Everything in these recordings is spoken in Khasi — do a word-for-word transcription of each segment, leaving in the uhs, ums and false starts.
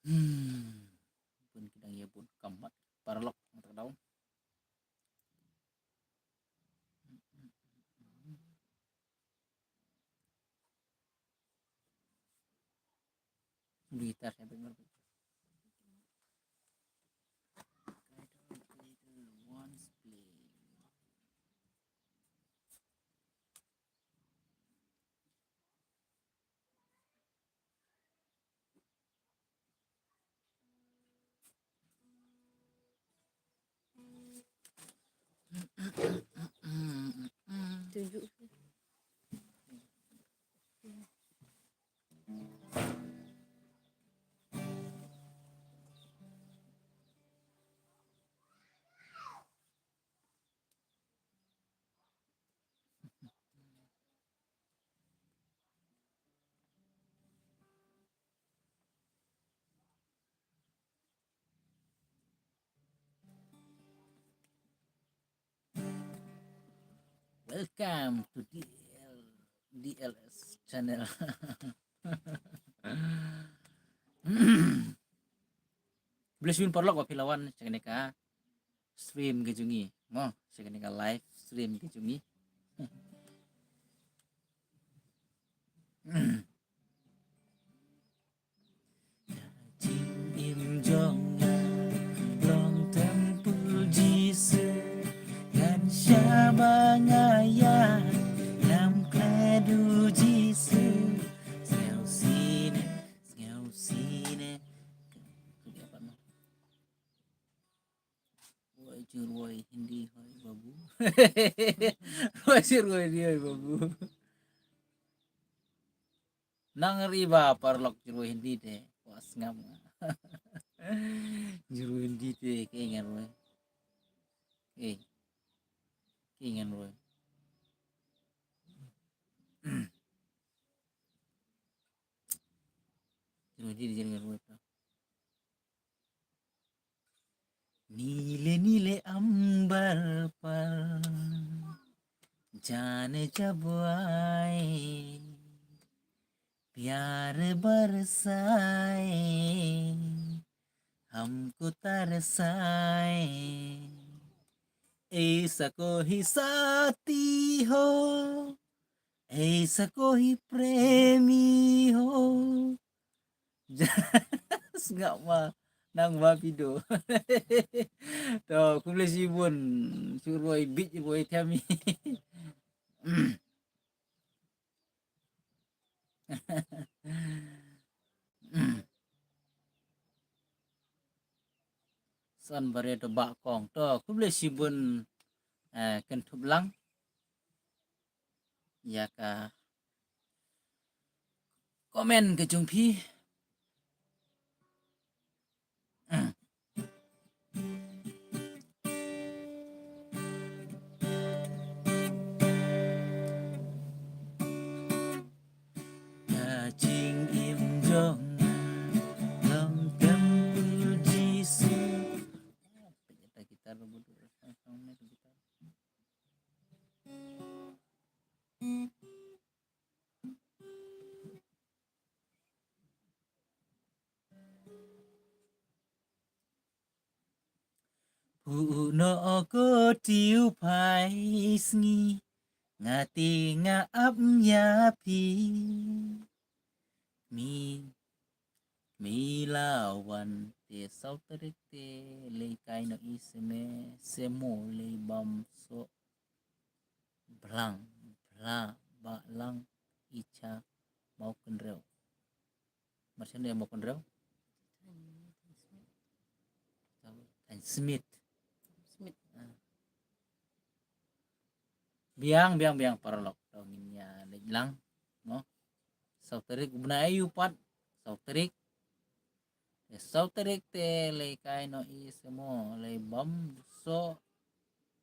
Hmm. Bun ki dang ïa bun kam mat paralok nga ta ka daw. Guitar sampai mana? Tujuh. Welcome to D L, D L S channel. Bless you paralok ba phi la wan sha kane ka stream ka jong ngi. Mo, sha kane ka live stream ka jong ngi. Jingim jong nga long templ Jisu, ngan shah ba nga ïaid ïam klet u Jisu. Sngewsih ne, sngewsih ne. Woi, ju rwai Hindi hoi babu. Woi, ju rwai Hindi hoi babu. Nang ri ba paralok ju rwai Hindi te. Wah, sngap. Ju rwai Hindi te, ke ngan rwai. Eh. Ke ngan rwai. Ju rwai Hindi te, ju ngan rwai. नीले नीले अंबर पर जाने जब आए, प्यार बरसाए, हमको तरसाए, ऐसा कोई साथी हो, ऐसा कोई प्रेमी हो। Sngap ma nang ma pido. To, khublei shibun. Shu rwai bit, rwai themi. Son bare to ba kong. To, khublei shibun, eh, kynthup lang ïa ka comment ka jong phi. Ka jingim jong nga long templ Jisu. Pynjah ta gitar, lo budu, song, song ne gitar. Phuh noh ko ti u phai sngi, nga te nga ap ïa phi. Mi, mi la wan te saw tarik te lei kai noh i seme, semo lei bam soh. Blang, bla, ba lang, i cha, Mawkynrew. Mar shane Mawkynrew? Thaiñ Smit. Smit. Ah. Biang, biang, biang paralok. To ngin ïa leit lang, mo. Saw tarik u bnai aïu pat? Saw tarik. Te saw tarik te lei kai noh i semo, lei bam soh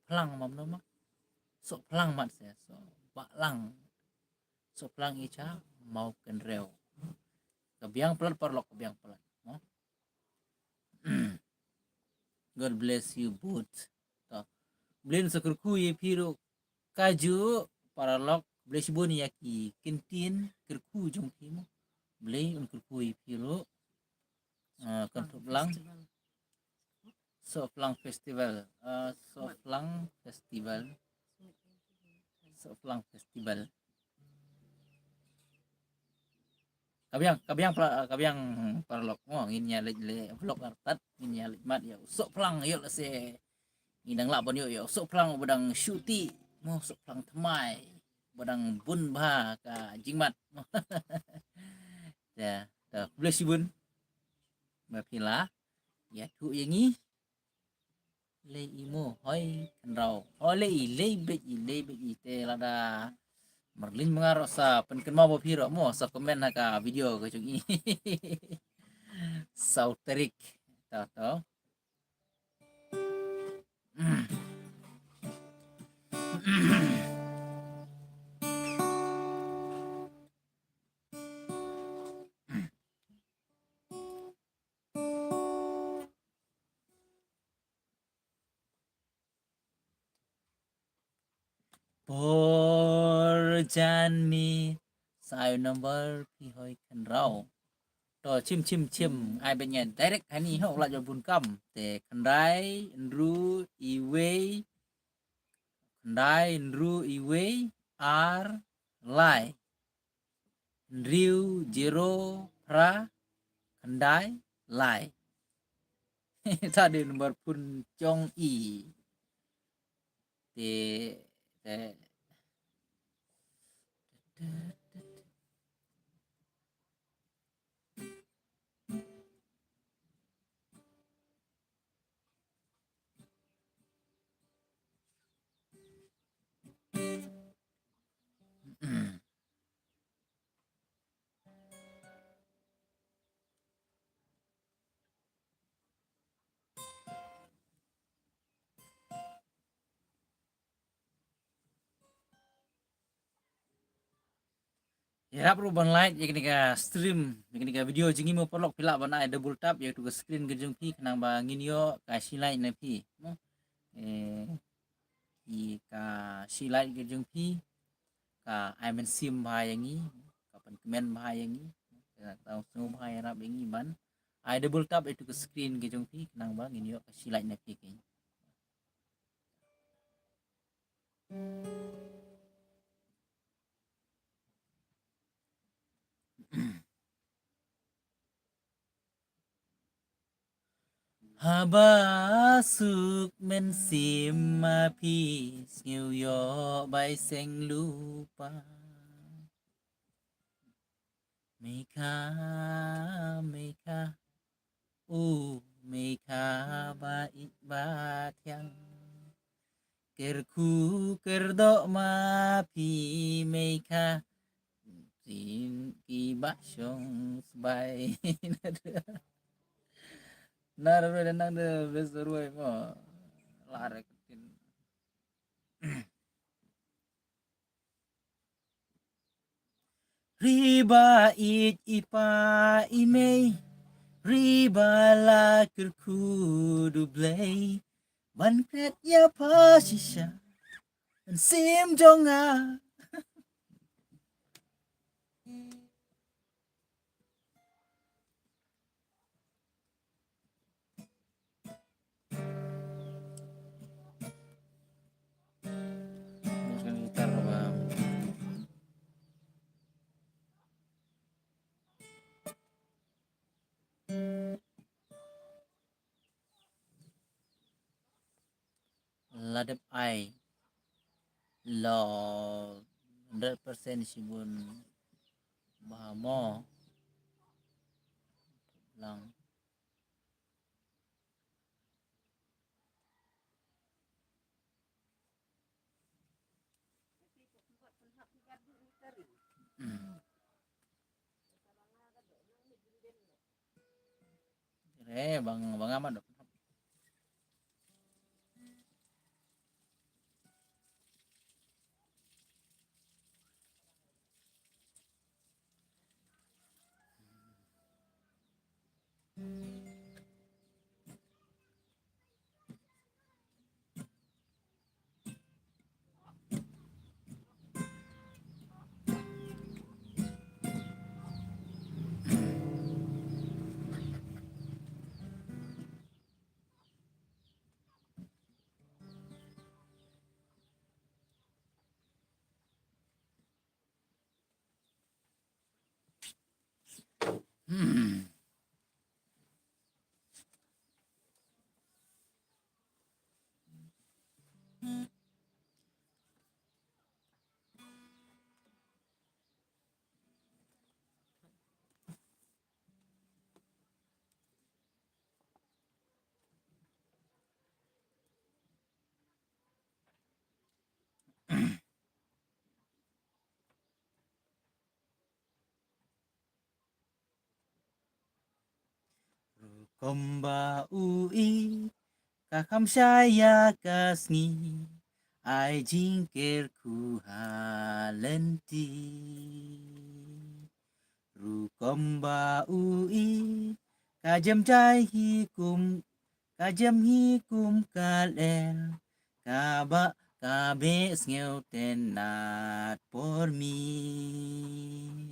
phlang mam no ma. Soh phlang mat se, soh ba lang. Soh phlang i cha, Mawkynrew. Ka biang palat paralok, ka biang palat. Mo. God bless you both. To. Blei un sa kyrkhu ïa phi ruh kajuh paralok, Blei shibun ïa ki ktien kyrkhu jong phi mo. Blei un kyrkhu ïa phi ruh. Ah, Kynthup Lang. Sohphlang Festival. Ah, Sohphlang Festival. Sohphlang Festival. Ka biang, ka biang para, ka biang paralok mo, ngin ïa leit leh vlog artat, ngin ïa leit mad ïa u Sohphlang ïoh lehse. Ngi dang lah ban ïoh ïa u Sohphlang uba dang shu tih mo, Sohphlang thymmai uba dang bun bha ka jingmad mo. Te, te, khublei shibun ba phi la ïathuh ïa ngi. Lei i mo, hoi khynraw. Oh, lei i, lei beit i, lei beit i. Te lada marlin mngar sa pynkynmaw ba phi ruh mo, sa comment ha ka video ka jong i. Saw tarik. To, to. Por jan mi, sa ai u number phi, hoi khynraw. To, chim, chim, chim. Ai beit nga direct hani ho, la jop bun kam. Te khyndai hynriew iwei, khyndai hynriew iwei ar lai, hynriew zero phra khyndai lai. Sa dei number phone jong i. Te, te. Ïarap ruh ban like ïa kane ka stream, ïa kane ka video jong ngi mo paralok, phi lah ban ai double tap ïa katu ka screen ka jong phi khnang ba ngin ïoh ka shi like na phi. Mo? Eh, ïa ka shi like ka jong phi ka ai mynsiem bha ïa ngi, ka pynkmen bha ïa ngi, ka tang sngewbha ïarap ïa ngi ban ai double tap ïa katu ka screen ka jong phi khnang ba ngin ïoh ka shi like na phi kein. Haba suk mynsiem ma phi, sngew ïoh bai seng lypa. Mei kha, mei kha, u mei kha ba ïeit ba thiang. Kyrkhu kyrdoh ma phi mei kha, tin ki ba shong sbai. Na ruh da nang da bes ruh mo. La re tin. Ri ba ïeit i pa i mei, ri ba la kyrkhu da U Blei, ban klet ïa pha shisha mynsiem jong nga. La dep ai lo hundred percent shibun bha mo. Lang. Hmm. Re bang bang amat dok. Rukom ba u ïeit ka kham shai ïa ka sngi, ai jingkyrkhu ha lynti. Rukom ba u ïeit ka jem jai hi kum, ka jem hi kum ka lyer, kaba ka beh sngew tynnat por miet.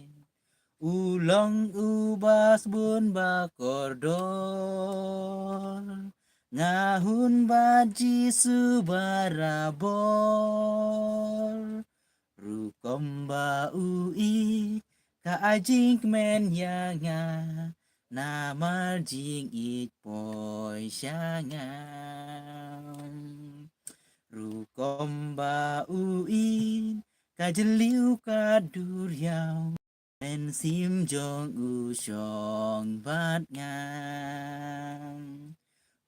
U long uba sbun ba kordor, nga hun bad Jisu barabor. Rukom ba u ïeit ka ai jingkmen ïa nga, namar jingïeit poi sha nga. Rukom ba u ïeit ka jylliew ka duriaw, mynsiem jong u shong bad nga.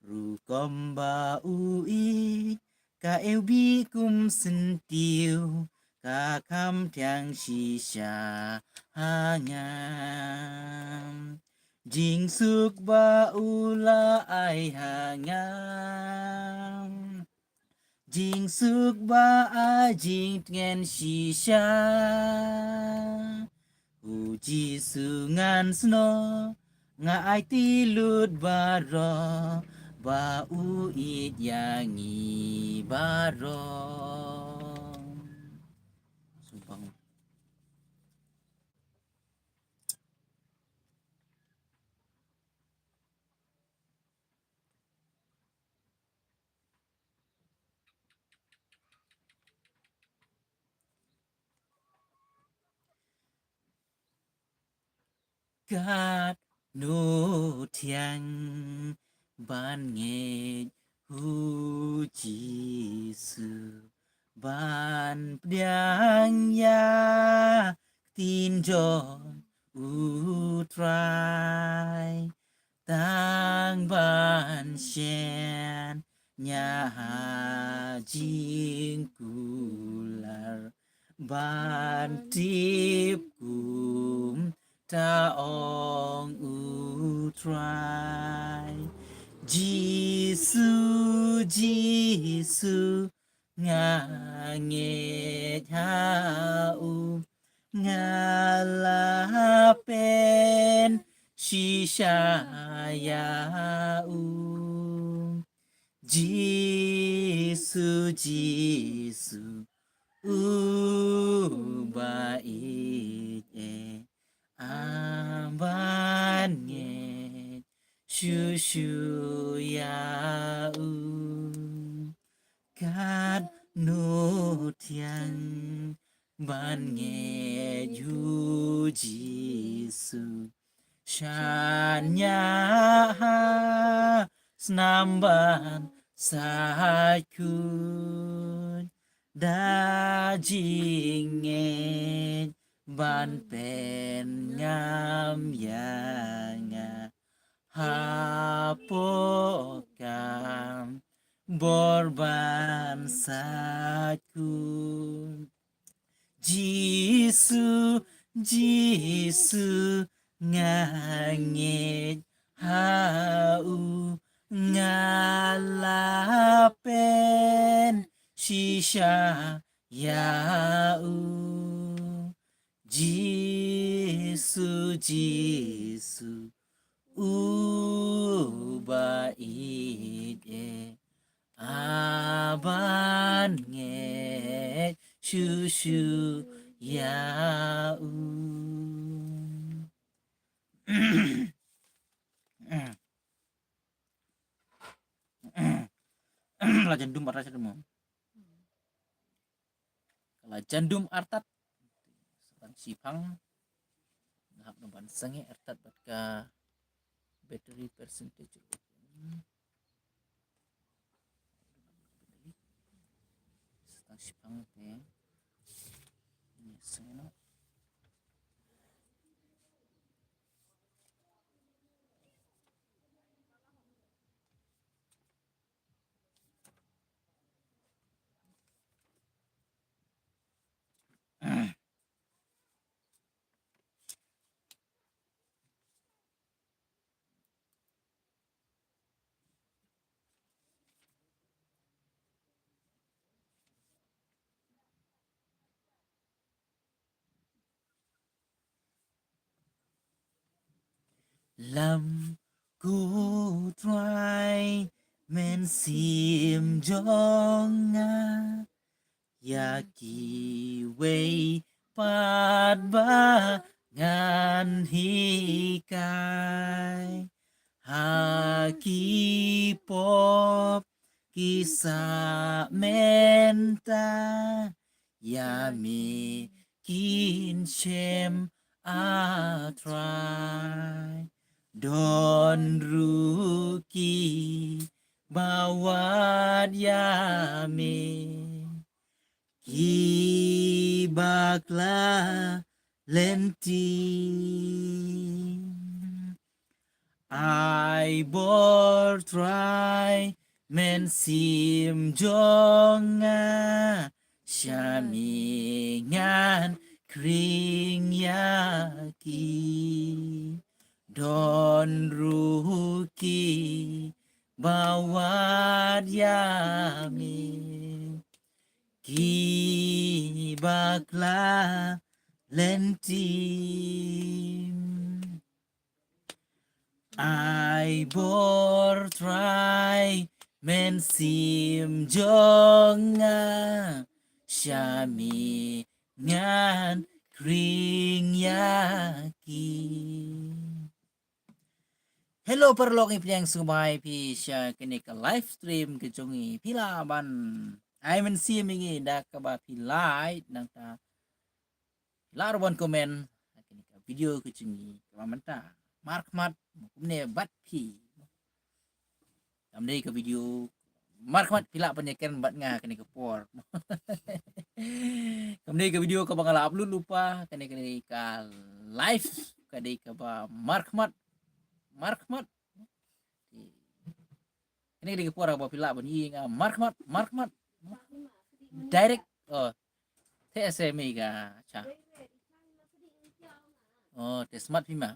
Rukom ba u ïeit ka ïewbih kum syntiew, ka kham thiang shisha ha nga. Jingsuk ba u la ai ha nga, jingsuk ba ai jingtngen shisha. U Jisu ngan snoh, nga aiti lut baroh, ba u ïeit ïa ngi baroh. Sumpang. Katno thiang ban ngeit ha u Jisu, ban pdiang ïa ka ktien jong u Trai. Tang ban shaniah ha jingkular, ban tip kumta ong u Trai. Jisu, Jisu, nga ngeit ha u, nga la pynshisha ïa u. Jisu, Jisu, uba ïeit eh, ban ngeit shuh shuh ïa u. Katno thiang ban ngeit ha u Jisu, shaniah ha snam ban sait khuid, da jingngeit ban pynngam ïa nga hapoh ka bor ban sait khuid. Jisu, Jisu, nga ngeit ha u, nga la pynshisha ïa u. Jisu, Jisu, uba ïeit eh, ban ngeit shuh shuh ïa u. La jan dum artat sha dum. La jan dum artat. Sa ban shiphang. Hap na ban sangeh artat bad ka battery percentage. Setang shipang te. Ni sangeh no. Lam, ko Trai, mynsiem jong nga, ïa kiwei pat ba ngan hikai ha ki pop ki sah mynta, ïa me kin shem, ah Trai. Don ruh kiba wad ïa me, kiba khlaiñ lynti. Ai bor Trai, mynsiem jong nga, sha me ngan khring ïa ki. Don ruh kiba wad ïa me, kiba khlaiñ lynti. Ai bor Trai, mynsiem jong nga, sha me ngan khring ïa ki. Hello paralok, ngi pdiang sngewbha ïa phi sha kane ka live stream ka jong ngi. Phi lah ban ai mynsiem ïa ngi da kaba phi like, nangta phi lah ruh ban comment ha kane ka video ka jong ngi kaba mynta. Markhmat kumne bad phi. Kam dei ka video markhmat phi lah ban ïakren bad nga kane ka por. Kam dei ka video kaba nga la upload lypa, kane, kane ka live ka dei kaba markhmat, markhmat. Kane ka dei ka por kaba phi lah ban ïohi nga markhmat, markhmat. Direct, oh, te S M E ka cha. Oh, te smart phi ma.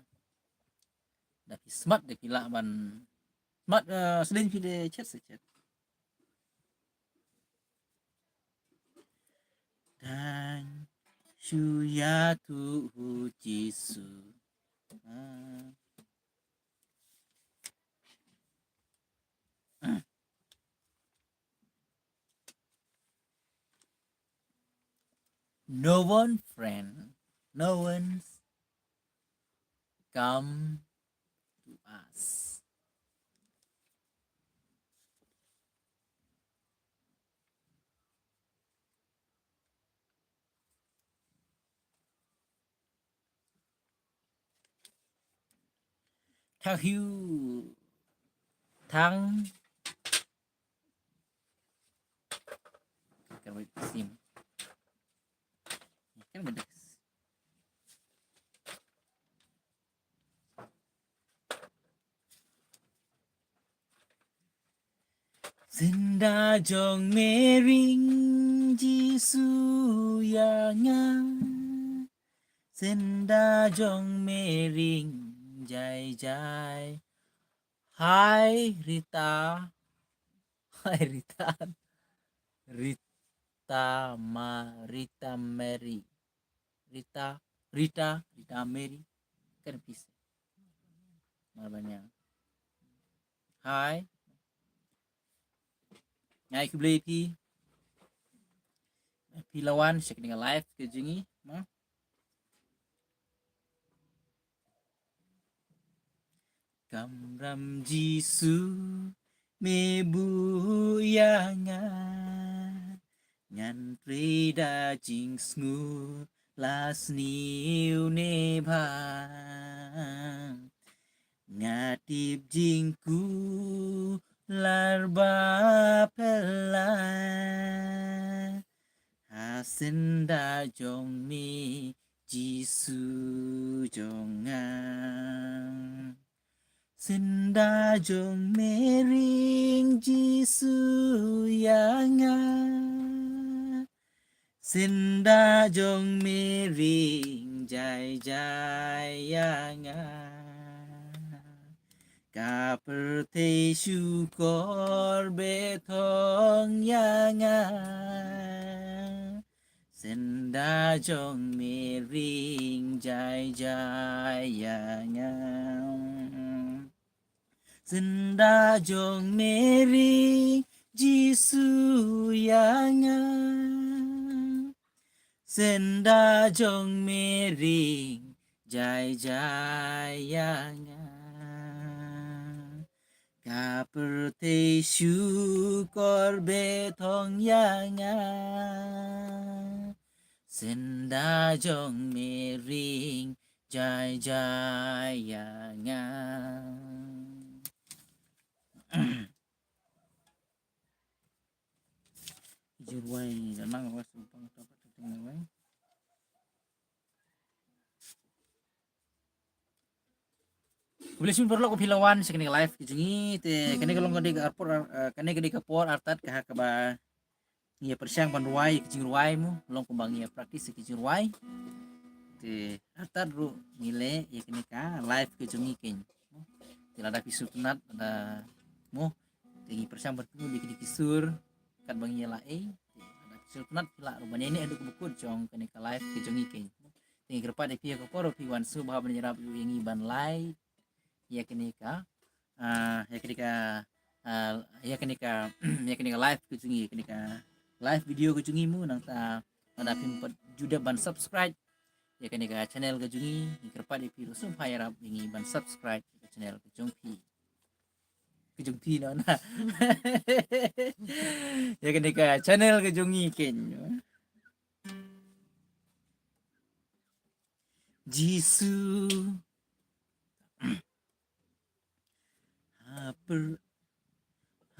Da phi smart da phi lah ban Mat, eh, sdang phi de chet sa chet. Tang shu ïa tu u Jisu. Ah. No one friend, no one's come to us. Thank you. Thank Kan wait sim. Kan wait. Senda jong me ring Jisu ïa nga. Senda jong me ring jai jai. Hai Rita. Hai Rita. Rita ma, Rita Mary. Rita, Rita, Rita Mary. Kan pis. Mar banyang. Hai. Ngai khublei phi. Phi la wan sha kane ka live ka jong ngi, ma. Kamram Jisu, me buh ïa nga, ngan trei da jingsngew la sniew ne bha. Nga tip jingkular ba pela ha syndah jong me Jisu jong nga. Syndah jong me ring Jisu ïa nga. Syndah jong me ring jai jai ïa nga. Ka pyrthei shukor bthong ïa nga. Syndah jong me ring jai jai ïa nga. Syndah jong me ring Jisu ïa nga. Syndah jong me ring jai jai ïa nga. Ka pyrthei shukor bthong ïa nga. Syndah jong me ring jai jai ïa nga. Jurwai, da nang was umpang ta pat ting wai. Khublei shibun paralok ba phi la wan sha kane ka live ka jong ngi, te kane ka long ka dei ka por, eh, kane ka dei ka por artat ka ha kaba ngi ïa pyrshang ban rwai ka jingrwai mo, long kumba ngi ïa practice ka jingrwai. Te artat ruh ngi leh ïa kane ka live ka jong ngi keiñ. Te lada phi sngewtynnat, lada mo, te ngi pyrshang ban pynlut ïa kine ki sur katba ngi ïa la ei. Te lada phi sngewtynnat phi lah ruh ban ïaineh haduh kaba kut jong kane ka live ka jong ngi keiñ. Te ngi kyrpad ïa phi ha ka por ba phi wan sngewbha ban ïarap ïa ngi ban like ïa kane ka, ah, ïa kane ka, ah, ïa kane ka, ïa kane ka live ka jong ngi, ïa kane ka live video ka jong ngi mo, nangta lada phim pat ju dep ban subscribe ïa kane ka channel ka jong ngi, ngi kyrpad ïa phi ruh sngewbha ïarap ïa ngi ban subscribe ïa ka channel ka jong phi. Ka jong phi noh na. Ïa kane ka channel ka jong ngi keiñ. Jisu. Ha pyr-,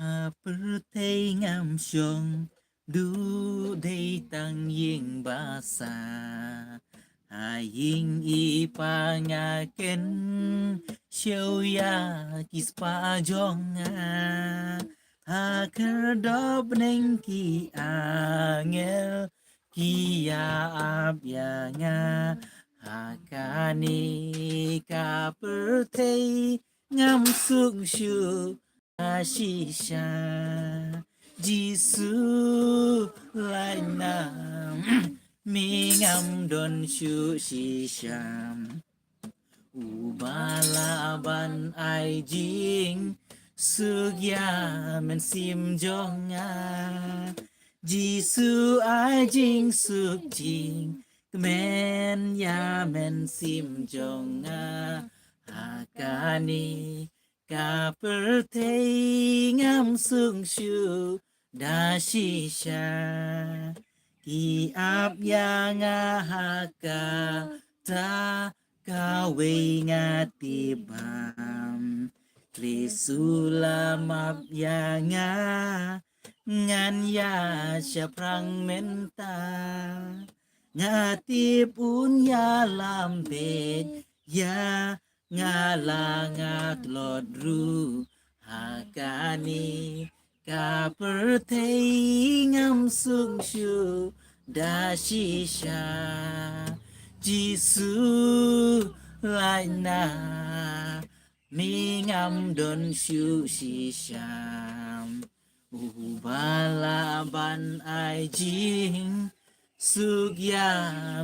ha pyrthei ngam shong, duh dei tang ïing basa. Ha ïing i pa nga kynshew ïa ki spah jong nga. Ha khyrdop bneng ki angel ki ïa ap ïa nga. Ha kane ka pyrthei ngam suk shuh da shisha. Jisu, lait na me ngam don shuh shisha. Uba lah ban ai jingsuk ïa mynsiem jong nga. Jisu, ai jingsuk jingkmen ïa mynsiem jong nga. Ha kane ka pyrthei ngam suk shuh da shisha. Ki ap ïa nga ha kata kawei nga tip bha. Khrist u la map ïa nga, ngan ïa shaphrang mynta. Nga tip un ïalam beit ïa nga, la nga tlot ruh ha kane ka pyrthei ngam suk shuh da shisha. Jisu, lait na me ngam don shuh shisha. Uba lah ban ai jingsuk ïa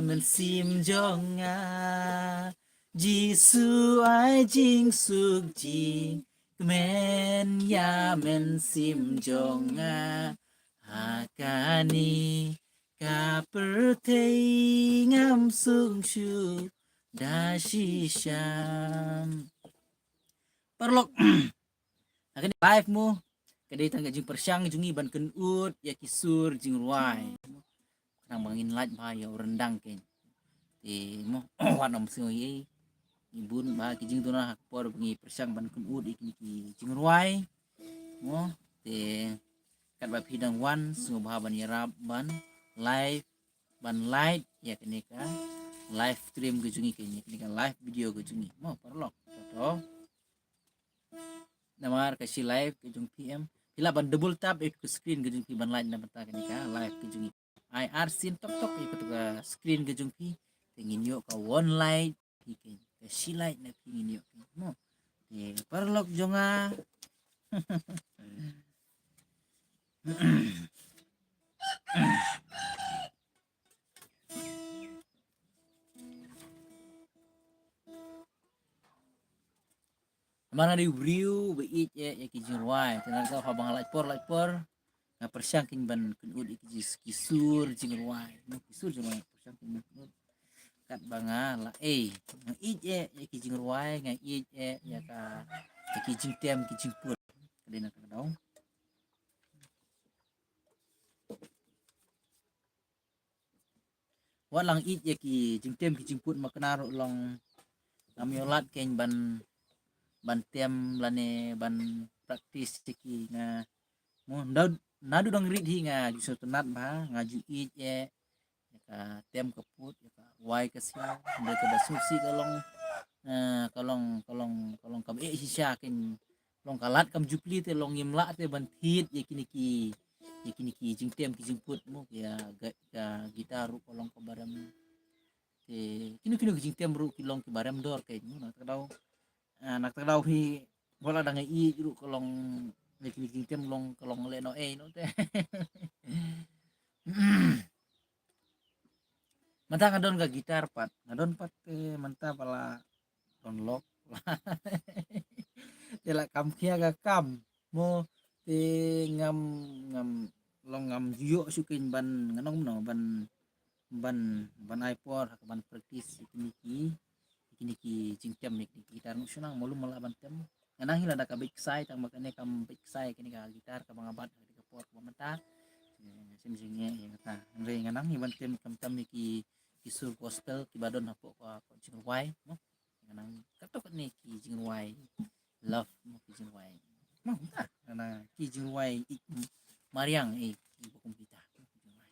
mynsiem jong nga. Jisu, ai jingsuk jingkmen ïa mynsiem jong nga. Ha kane ka pyrthei ngam suk shuh da shisha. Paralok, ha kane live mo, ka dei tang ka jingpyrshang jong ngi ban kynud ïa ki sur jingrwai. Khnang ba ngin lait bha ïa u ryndang keiñ. Te mo wat nym sngew ei ei. Ngi bun bha ki jingduna ha ka por ba ngi pyrshang ban kynud ïa kine ki jingrwai. Mo te katba phi dang wan sngewbha ban ïarap ban live, ban like ïa kane ka live stream ka jong ngi, kane ka live video ka jong ngi. Mo paralok. To. Namar ka shi live ka jong phi em, phi lah ban double tap ïa ka screen ka jong phi ban like na bynta kane ka live ka jong ngi. Ai arsien tok tok ïa ka screen ka jong phi. Te ngin ïoh ka one like phi, ka shi like na phi ngin ïoh phi. Mo. Te paralok jong nga. Namar nga dei u briew ba ïeit eh ïa ki jingrwai. Te nga ruh haba nga lait por lait por nga pyrshang kein ban kynud ïa ki jis-, ki sur jingrwai. Mo, ki sur jingrwai pyrshang kein ban kynud. Katba nga la ei, nga ïeit eh ïa ki jingrwai, nga ïeit eh ïa ka, ïa ki jingtem ki jingput. Ka dei na ka daw. Wat la nga ïeit ïa ki jingtem ki jingput ma kane ruh long ngam ïoh lad kein ban, ban tem lane ban practice ïa ki. Nga mo, naduh, naduh dang rit hi nga ju sngewtynnat bha, nga ju ïeit eh ïa ka tem ka put, ïa ka rwai ka siaw. Hynrei kaba sngewsih ka long, eh, ka long, ka long, ka long kaba eh shisha kein, long ka lad kam ju plie te long ngim lah te ban thied ïa kine ki, ïa kine ki jingtem ki jingput mo, ïa ka, ka guitar ruh ka long kaba rem. Te kino kino ki jingtem ruh ki long kiba rem dor kein mo, na kata ka daw. Ah, na kata ka daw hi wat la dang ïeit ruh ka long, ïa kine ki jingtem long ka long lehnohei noh te. Mynta nga don ka guitar pat, nga don pat te mynta ba la don lok. Te la kam khia ka kam mo, te ngam, ngam long ngam ju ïoh shuh kein ban, nga ong kumno, ban, ban, ban ai por ha ka ban practice ïa kine ki, ïa kine ki jingtem ïa kine ki guitar. Ngan shu nang malu mala ban tem. Nga nang hi lada ka beit ksai, tang ba kane kam beit ksai kane ka guitar kaba nga bat ha kane ka por kaba mynta. Eh, sim jingeh ïa kata. Hynrei nga nang hi ban tem khamtam ïa ki, ki sur gospel kiba don hapoh ka, ka jingrwai mo. Nga nang katto katne ki jingrwai love mo, ki jingrwai. Mo, nga nang ki jingrwai ïeit mariang eh kiba kum kita. Ki jingrwai.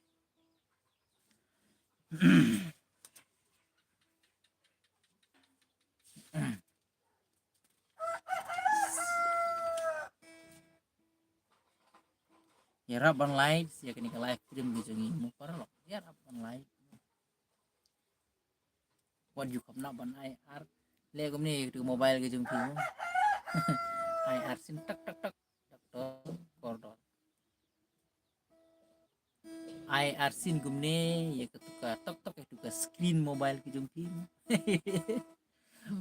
Ïarap ban like ïa kane ka live stream ka jong ngi mo paralok. Ïarap ban like. Wat ju kham nang ban ai ar. Leh kumne ïa ka mobile ka jong phi mo. Ai arsien tak tak tak. Tak tak kordor. Ai arsien kumne ïa katu ka tok tok ïa katu ka screen mobile ka jong phi.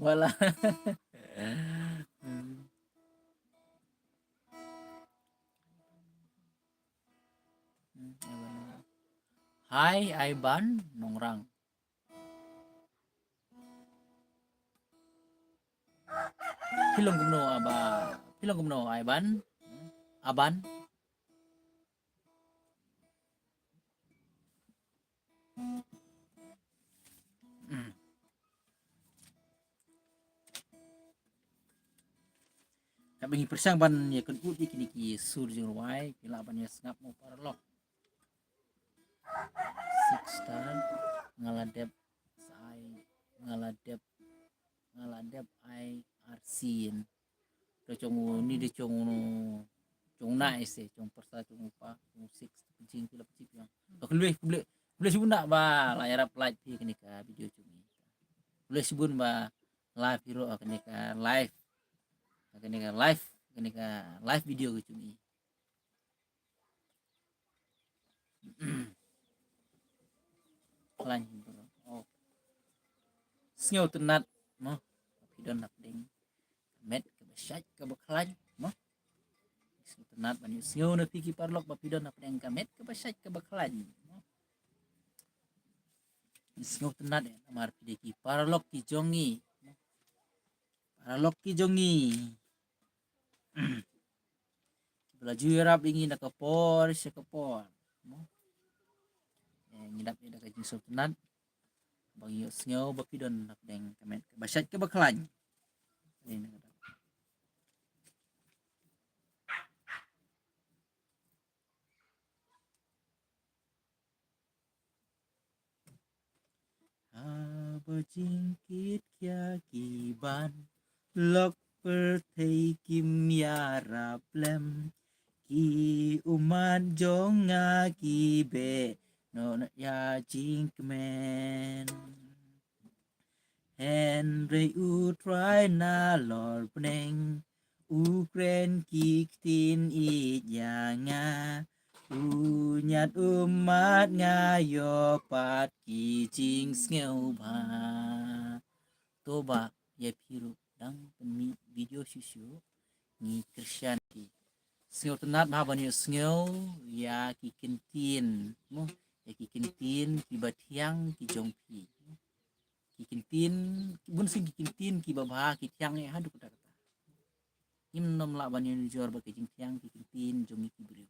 Wala. Hmm. Hmm, ai ban. Hai, ai ban nongrang. Phi long kumno aba, phi long kumno ai ban, aban. Hmm. Katba ngi pyrshang ban ïa kynud ïa kine ki sur jingrwai, phi lah ban ïa sngap mo paralok. Six star, nga la dep sa ai, nga la dep, nga la dep ai arsien. To jong u ni de jong u, jong u nai se, jong u pyrsa, jong u pa, jong u six, pynjing phi la pynjing phi. Khublei, khublei, khublei shibun da ba la ïarap like phi kane ka video jong ngi. Khublei shibun ba la phi ruh kane ka live, kane ka live, kane ka live video ka jong ngi. Khlaiñ bro. Oh. Sngewtynnat mo. Phi don hapdeng ka met kaba shait kaba khlaiñ mo. Sngewtynnat ban ïohsngew na phi ki paralok ba phi don hapdeng ka met kaba shait kaba khlaiñ mo. Sngewtynnat eh namar phi dei ki paralok ki jong ngi. Paralok ki jong ngi. Kiba la ju ïarap ïa ngi na ka por sha ka por. Mo. Eh, ngi dap ïa da ka jingsngewtynnat. ba ngi ïohsngew ba phi don hapdeng ka met kaba shait kaba khlaiñ. Haba jingkit khia ki ban lok pyrthei kim ïarap lem, ki ummat jong nga ki beh noh ïa jingkmen. Hynrei U Trai nalor bneng u kren ki ktien ïeit ïa nga, u ñiad ummat nga ïoh pat ki jingsngewbha. To ba ïa phi ruh dang pynmih video shuh shuh, ngi Khristan ki sngewtynnat bha ban ïohsngew ïa ki ktien, mo, ïa ki ktien kiba thiang ki jong phi. Ki ktien, bunsien ki ktien kiba bha ki thiang eh haduh katta katta. Ngim nym lah ban ïanujor ba ki jingthiang ki ktien jong ngi ki briew.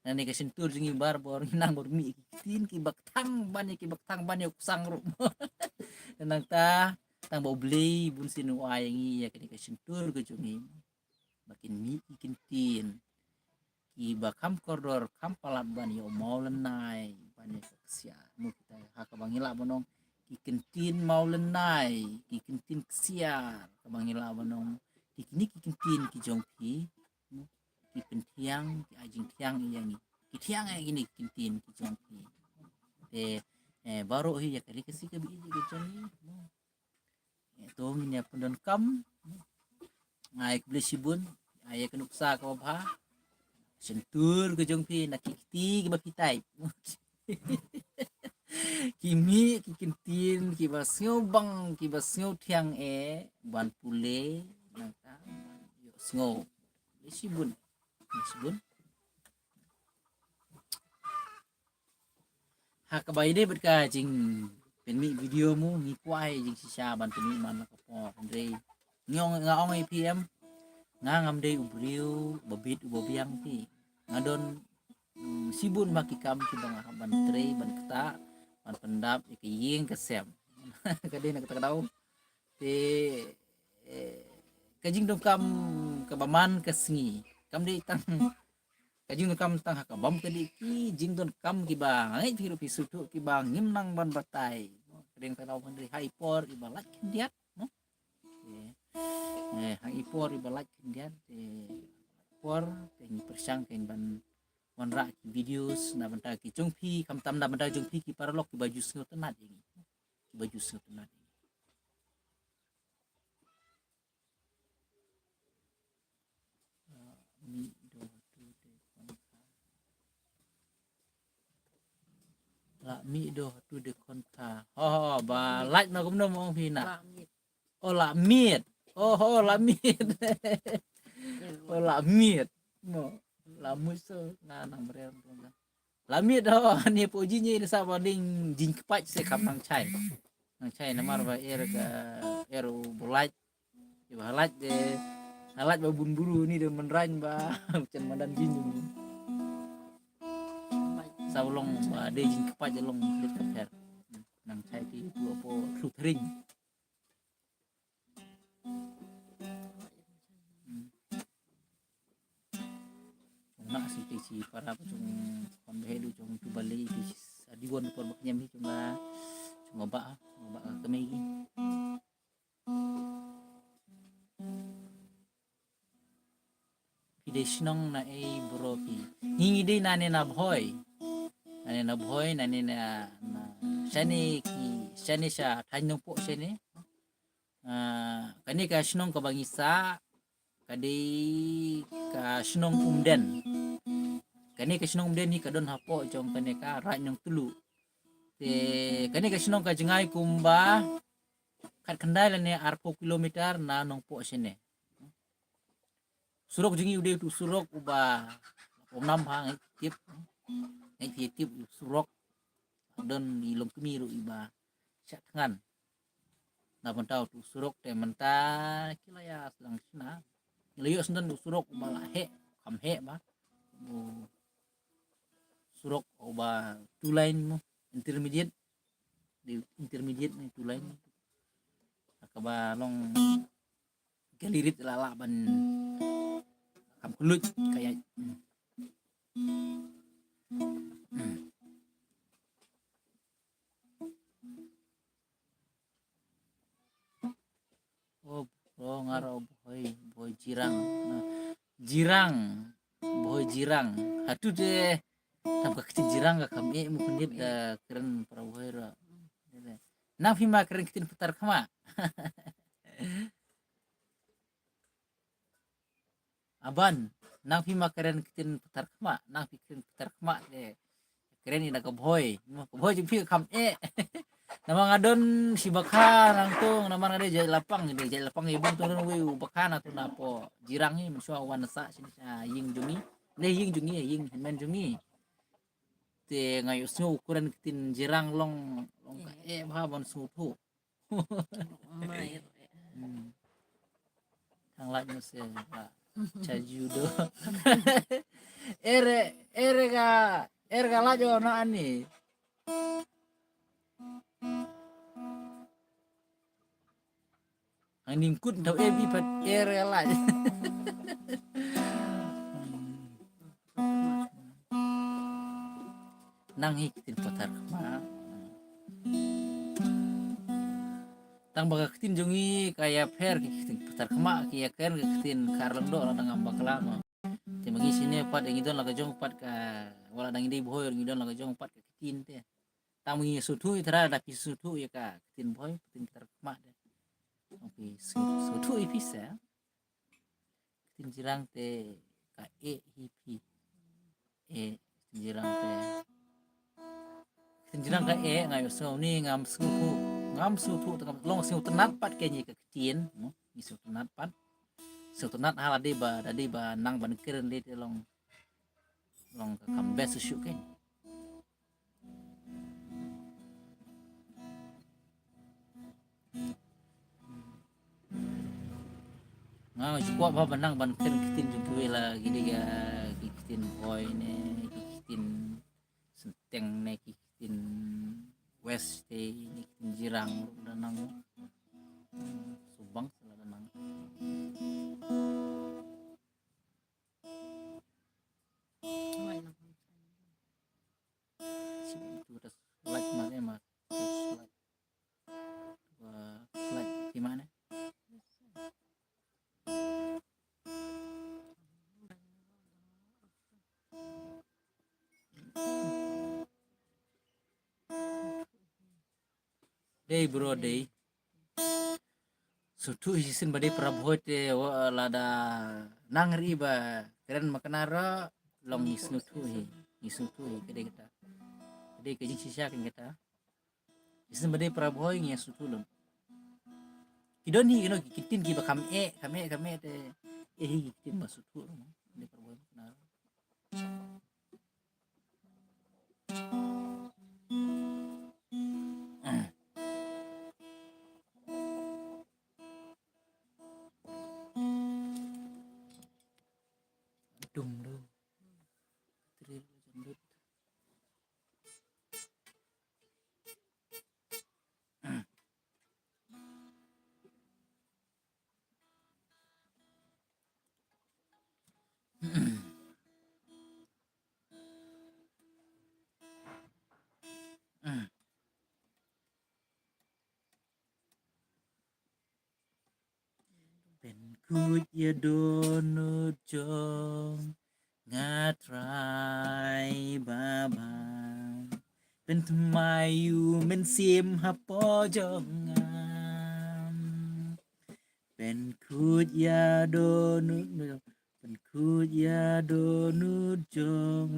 Nangne ka shyntur jong ngi barabor ngi nang bor mih ki ktien kiba kthang ban ïa, kiba kthang ban ïa u ksang ruh. Nangta tang ba U Blei bunsien u ai ïa ngi ïa kane ka shyntur ka jong ngi ba kin mih ki ktien kiba kham kordor kham palat ban ïa u mawlynnai ban ïa ka ksiar. Mo, kita ha kaba ngi lah ban ong ki ktien mawlynnai, ki ktien ksiar, kaba ngi lah ban ong ki kine ki ktien ki jong phi, mo, ki pynthiang, ki ai jingthiang ïa ngi, ki thiang ïa kine ki ktien ki jong phi. Te, eh, baroh hi ïa ka legacy kaba ïeit ka jong ngi, mo. Eh, to ngin ïa pyndonkam. Ai khublei shibun, ai ïa ka nuksa kaba bha. Shyntur ka jong phi na ki kti kiba phi type. Ki mih ki ktien kiba sngewbang kiba sngewthiang eh ban pule nangta ban ïohsngew. Khublei shibun. Khublei shibun. Ha kaba ïadei bad ka jingpynmih video mo, ngi kwah ïa jingshisha ban pynmih man la ka por, hynrei ngi ong, nga ong ïa phi em, nga ngam dei u briew uba bit uba biang phi. Nga don, mm, shibun ma ki kam kiba nga hap ban trei, ban ktah, ban pyndap ïa ka ïing ka sem. Ka dei na kata ka daw. Te, eh, ka jingdonkam kaba man ka sngi kam dei tang ka jingdonkam tang ha ka bam, ka dei ki jingdonkam kiba nga ngeit phi ruh phi sngewthuh kiba ngim nang ban batai. Ka dei tang ha i por iba lait khyndiat, no? Eh, eh, ha i por iba lait khyndiat, eh, por te ngi pyrshang kein ban wanrah ki videos na bynta ki jong phi, khamtam na bynta jong phi ki paralok kiba ju sngewtynnat ïa ngi. Kiba ju sngewtynnat ïa ngi. Lah mih doh tu de khon kha. Lah mih doh tu de khon kha. Ho, ho, ba lait na kumno mo ong phi na. Lah mih. Oh, lah mih. Oh, ho, lah mih. Oh, lah mih. Mo. Lah mih so na nang brem. Lah mih doh ni po ji ni sa ba ding jingkpach se kham nang chai. Nang chai namar ba er ka er u bulait. Iba halait de, halait ba bun buru ni de mynrain ba chen madan jin. Sa u long ba de jingkpach de long lit ka pher. Nang chai ki tu apo thlu thring. Na si te si para pa chung kon behe du chung tu bali ki sa di won por bak nyam hi chung ba, chung ba, chung ba kemei. Phi dei shnong na ei bro phi? Ngi ngi dei nane na Bhoi. Nane na Bhoi, nane na, na shane ki, shane sha thaiñ Nongpoh shane. Ah, kane ka shnong kaba ngi sah ka dei ka shnong Umden. Kane ka shnong Umden hi ka don hapoh jong kane ka Raid Nongtluh. Te kane ka shnong ka jngai kumba khatkhyndai lane arphew kilometer na Nongpoh shane. Surok jong ngi u dei utu surok uba, um, nam ha ngi tip, ngi tip u surok don i longkmie ruh iba shah thngan. Na bynta utu surok te mynta ki la ïa sdang shna. Ki la ïoh sdang u surok uba la heh, kham heh ba. U surok uba two lane mo, intermediate. dei intermediate ne tu line. Kaba long ka lirit la lah ban kam klut ka ïaid. O bro, nga ruh Bhoi, Bhoi Jirang. Jirang, Bhoi Jirang. Hato te tam ka ktien Jirang ka kham eh, mukhnit da kren para Bhoi ruh. Nang phi ma kren ktien Pathar Khmah. Aban, nang phi ma kren ktien Pathar Khmah, nang phi kren Pathar Khmah te kren ïa ka Bhoi. Ka Bhoi jong phi kham eh. Namar nga don shi bakha nangtung, namar nga dei jait lapang, dei jait lapang ïa bun tu don wei u bakha na tu na po Jirang hi, mynshuwa wan sa sha ïing jong ngi. Ne ïing jong ngi, ïing hynmen jong ngi. Te nga ïohsngew u kren ktien Jirang long, long ka eh bha ban sngewthuh. Mai. Hmm. Thang lait mo se ba cha judo. Ere, ere ka, ere ka lait o na ani. Ang ning kut tau ebi pat ere ka lait. Nang hi ktien Pathar Khmah. Tang ba ka ktien jong ngi ka ïapher ki ktien Pathar Khmah, ki ïakren ki ktien Khar Lyngdoh la dang am bakla ma. Te ma ngi shane pat ngi don la ka jong pat ka, wat la dang ngi dei Bhoi ngi don la ka jong pat ka ktien te. Tang ba ngi sngewthuh ïa tara da phi sngewthuh ïa ka ktien Bhoi, ktien Pathar Khmah te. Tang phi sngewthuh ïa phi sa. Ktien Jirang te ka eh hi phi. Eh, ktien Jirang te. Ktien Jirang ka eh, nga ïohsngew ni ngam sngewthuh. Ngam sngewthuh te ngam long sngewtynnat pat kein ïa ka ktien, mo. Ngi sngewtynnat pat. Sngewtynnat ha lade ba, lade ba nang ban kren lei te long, long ka kam best shuh kein. Nga ju kwah ba ban nang ban kren ktien jong kiwei la ki dei ki ktien Bhoi ne, ki ktien Synteng ne, ki ktien West te ne, ki ktien Jirang ruh da nang. Subang sala da nang. Shu tu da slide ma ne ma. Slide. Wa slide di mana? Dei bro dei. Sngewthuh hi shisien ba dei para Bhoi te, wa, lada nang ri ba kren ma ka Nara long ngi sngewthuh hi, ngi sngewthuh hi ka dei kata. Ka dei ka jingshisha kata. Shisien ba dei para Bhoi ngi sngewthuh lem. Ki don hi kino ki ktien kiba kham eh, kham eh, kham eh te, eh hi ki ktien ba sngewthuh lem. Dei para Bhoi ma ka Nara. Dum dum. Tri jambut. Pynkhuid ïa dohnud jong nga Trai Baba. Pynthymmai ïa u Mynsiem hapoh jong nga. Pynkhuid ïa dohnud, pynkhuid ïa dohnud jong,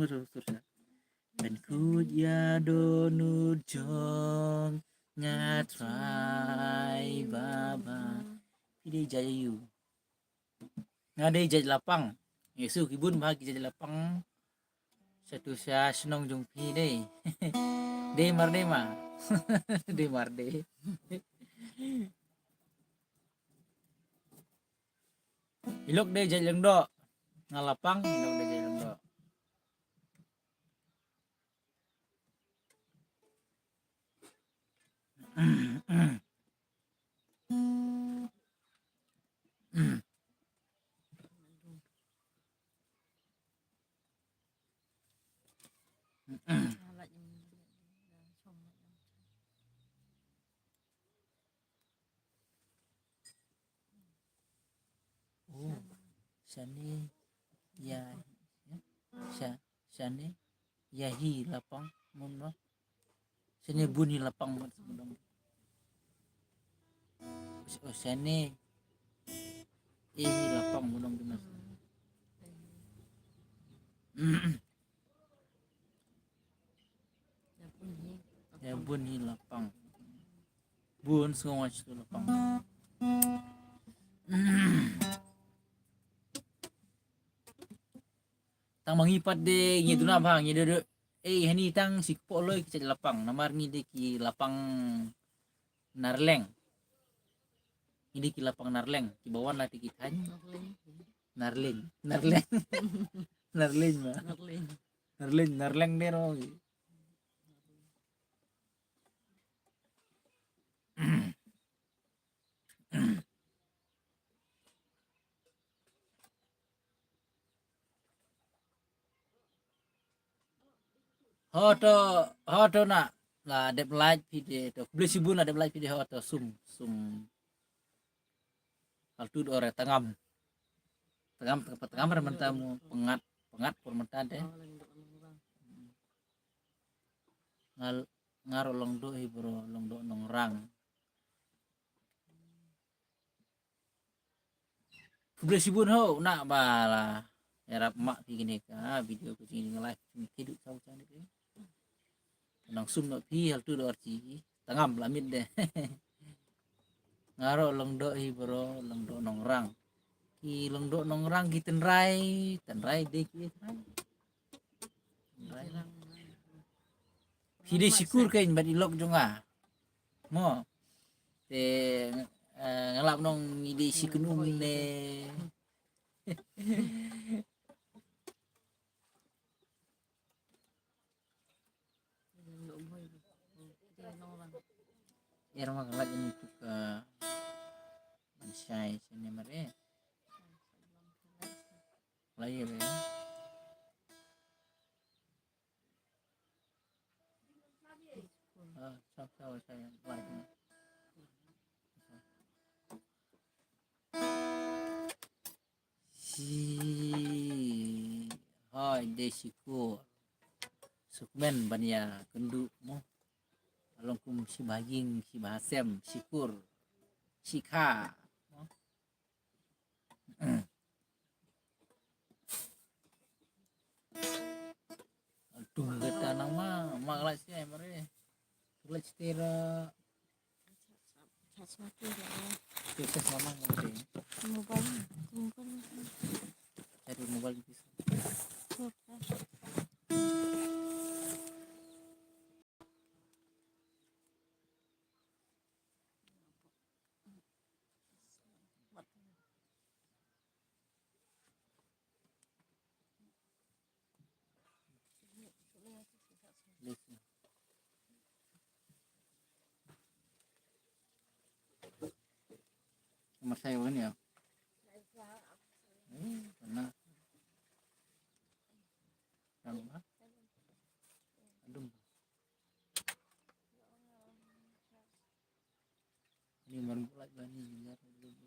pynkhuid ïa dohnud jong nga Trai Baba. Phi dei jait aïu? Nga dei jait Lapang. Ngi shu ki bun bha ki jait Lapang. Sha tu sha shnong jong phi dei. Dei mar dei ma. Dei mar dei. Ilok dei jait Lyngdoh. Nga Lapang, ilok dei jait Lyngdoh. Oh, shane ïa, ïa, sha-, shane ïa hi lapang mun ba. Shane bun hi lapang mun dong. Oh, shane ïa hi lapang mun dong. Ïa bun hi lapang. Bun sngewbha sha tu lapang. Tang ma ngi pat de ngi duna bha ngi de de. Eh, hani tang shi kpoh loi ki jait lapang. Namar ngi de ki lapang Narleng. Ngi de ki lapang Narleng. Ki ba wan la te ki thaiñ. Narleng. Narleng. Narleng. Narleng ma. Narleng. Narleng, Narleng de ro. Ho to, ho to na, la dep like phi de to. Khublei shibun la dep like phi de ho to sum, sum. Haltu dor tangam. Tangam, tangam, tangam re mynta mo, pengat, pengat por mynta de. Ngal, ngar long do hi bro, long do nongrang. Khublei shibun ho, na ba la ïarap ma phi kine ka video ko jingïaleh jong phi du sa u chan de. Nang sum na phi haltu dor chi tangam la mit de. Ngaro long do hi bro, long do nongrang. Ki long do nongrang ki tynrai, tynrai de ki tynrai. Tynrai. Phi dei shikur kein bad i lok jong nga. Mo. Te, eh, nga lap nong ngi dei shi kynum ne. Er ma ka lak ini tu ka ban shai sini mare. Lai ya be. Ah, sa, sa, sa, lai. Shi, hoi, de shikur. Sukmen ban ïa kynduh mo. Long kum shi ba ïing, shi ba sem, shikur. Shikha. Mo. Aduh, kata nang ma, ma kelak siai mare. Kelak setera. Charge mati dah. Kita sama mati. Mobile, mobile. Cari mobile di sini. Apa? Masai wan ya. Eh, mana? Kan, ha? Aduh. Ni mar bulat bani, ni mar bulat.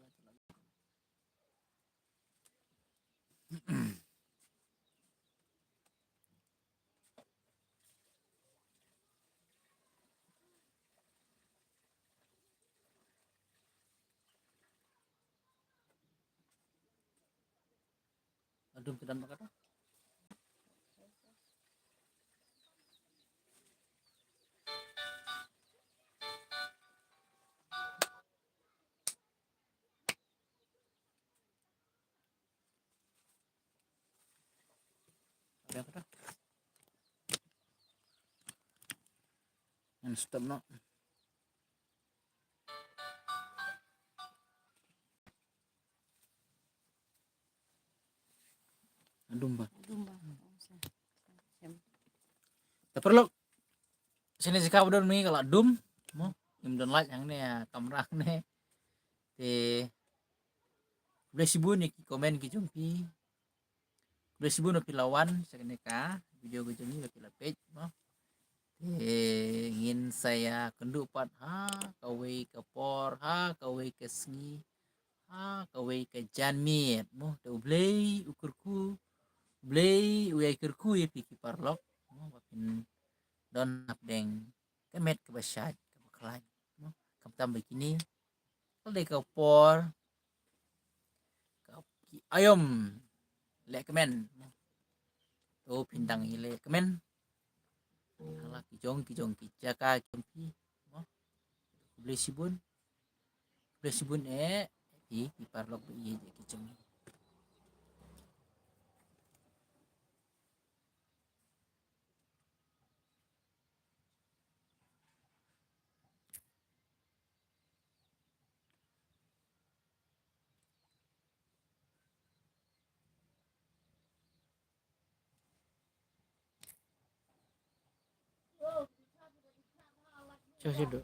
Aduh, kedan bakata. Ada apa dah? And stop no. Dum ba. Dum ba. Sem. Ta paralok. Sini jika udah mi kalau dum. Mo. ngim don light hangne, kamra hangne. Te khublei shibun ïa ki comment ki jong phi. Khublei shibun ba phi la wan sha kane ka video ka jong ngi, ba phi la peit mo. Te ngin sa ïakynduh pat ha kawei ka por, ha kawei ka sngi, ha kawei ka janmiet mo. Te U Blei u kyrkhu, U Blei u ïai kyrkhu ïa phi ki paralok mo, ba phin don hapdeng ka met kaba shait kaba khlaiñ mo. Khamtam ba kine ka dei ka por ka ki aïom lehkmen mo. To phin dang ïalehkmen ha la ki jong ki jong ki jaka ki jong phi mo. Khublei shibun, khublei shibun eh phi ki paralok ba ïeit ki jong ngi. Sha sha do.